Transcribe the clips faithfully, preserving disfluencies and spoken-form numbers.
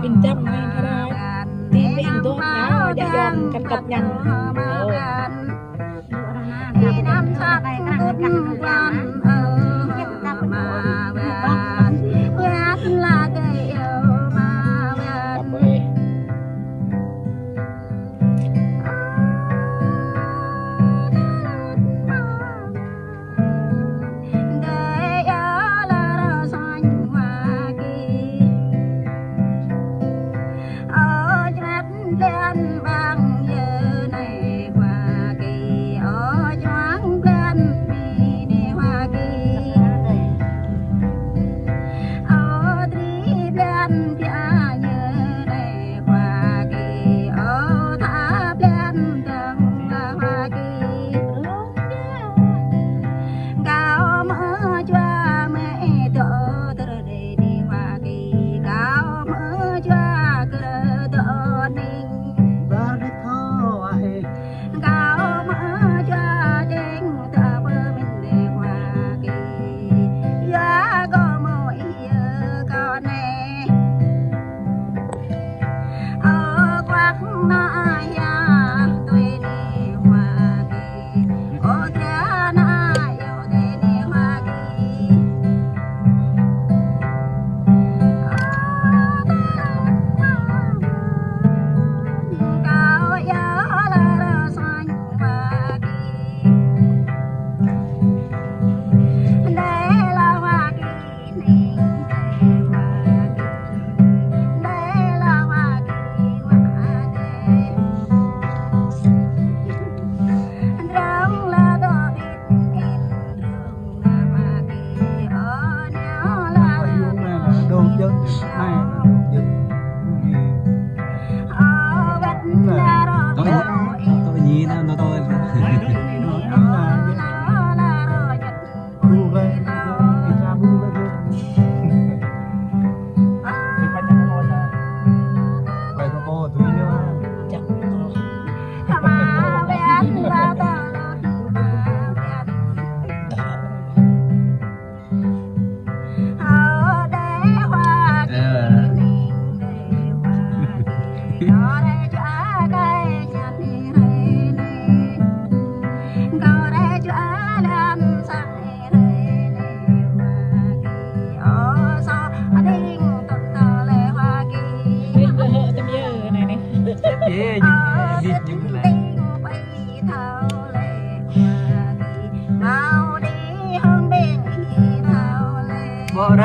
Ƀing dăm hai thara, ƀing ƀing dŏ ngao, djă djăn, kăn kăp ñăn. Ơ.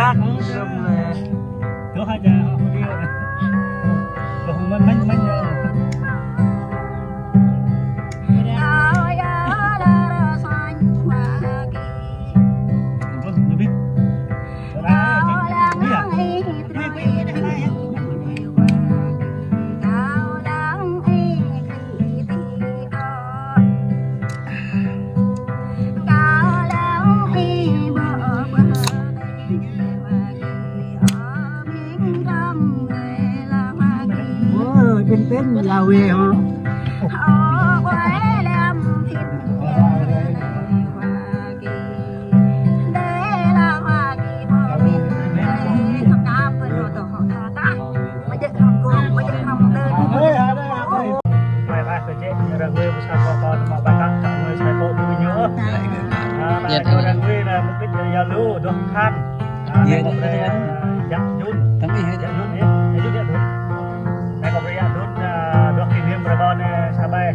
Kak, sum le. Tuh aja, aku dia. Tuh, men, men, men, ya. Terus, lebih. Iya. Ôi, bình tĩnh là về hả? Mai lah, kơ čĕ, ră ruai pơsat kơ kâo tơma ƀai kă, kơ ngui sai kơ ƀing ñu. Ơ, mai kơ ră ruai lah mục đích là giao lưu, dŏ khăn. Ơ, mai kơ ƀing, ơ, Yă Jun. Yă Jun, yă, Yă Jun, Yă Jun. Mai kơ ƀing Yă Jun, ơ, dŏ kỷ niệm ră ruai anai sa ƀai.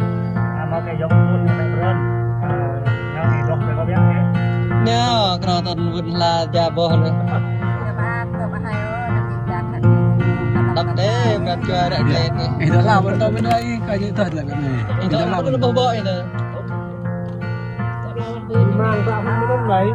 Ơ, hmâo kơ yŏng Jun anai mơ̆n. Ơ, ñu anai dŏ kơ ƀing ñu. Ñu, kơ anŭn tơl wơ̆t hla ja boh anai. Đọc đê, ƀing čuai ră klet anai. Ih, dah lah, ƀing tơ mơ̆n ai, kơ ñu tơl lăi anai. Ih, dah lah, ƀing tơ. Mang tak mơ̆n anai.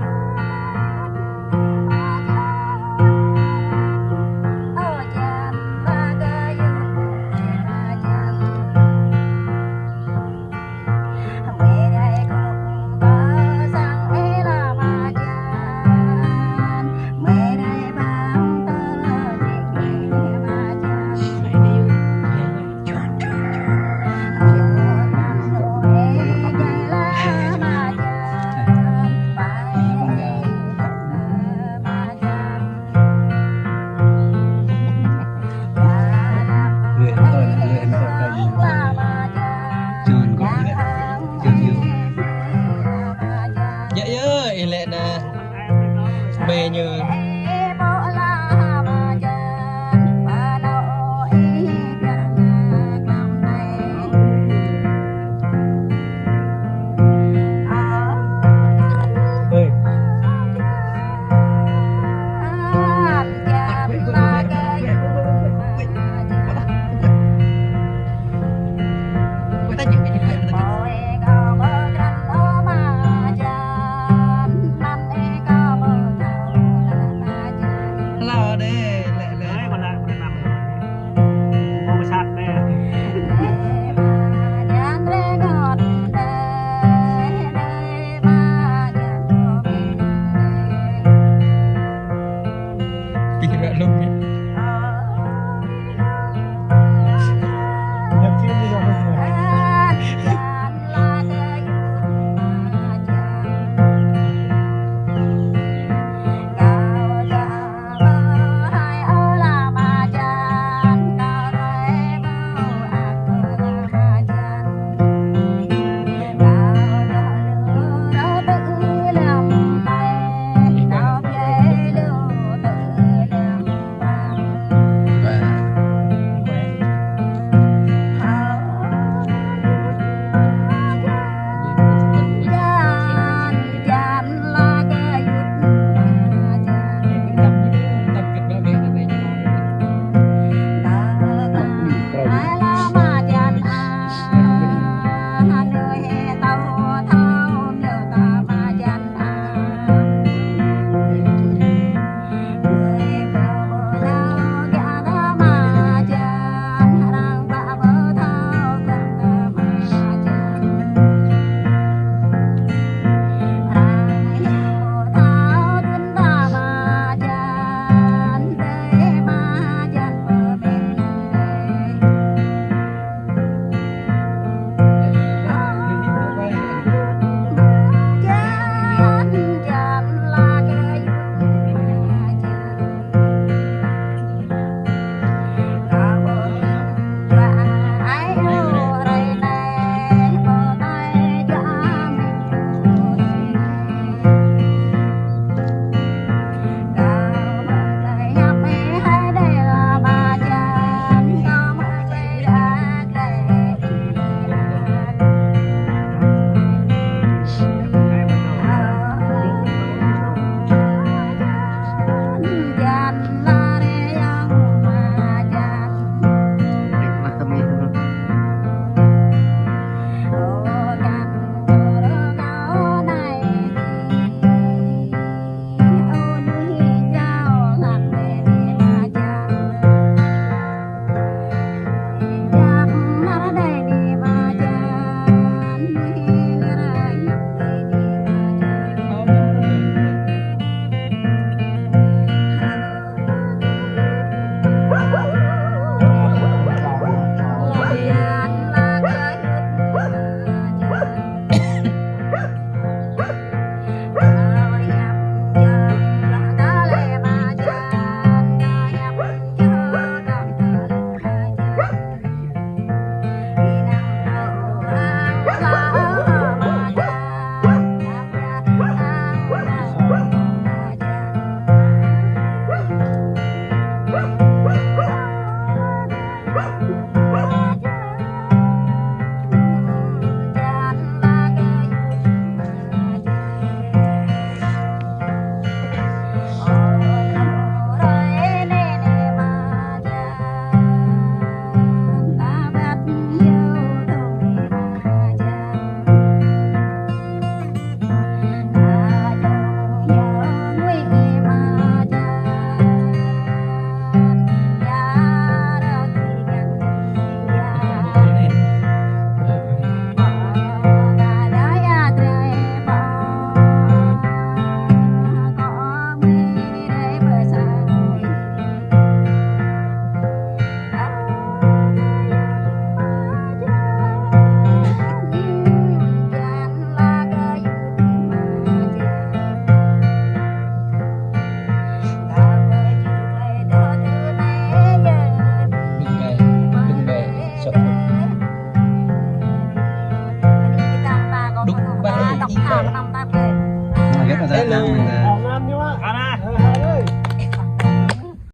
Yă, yă, ih lĕ anai. Mê ñu.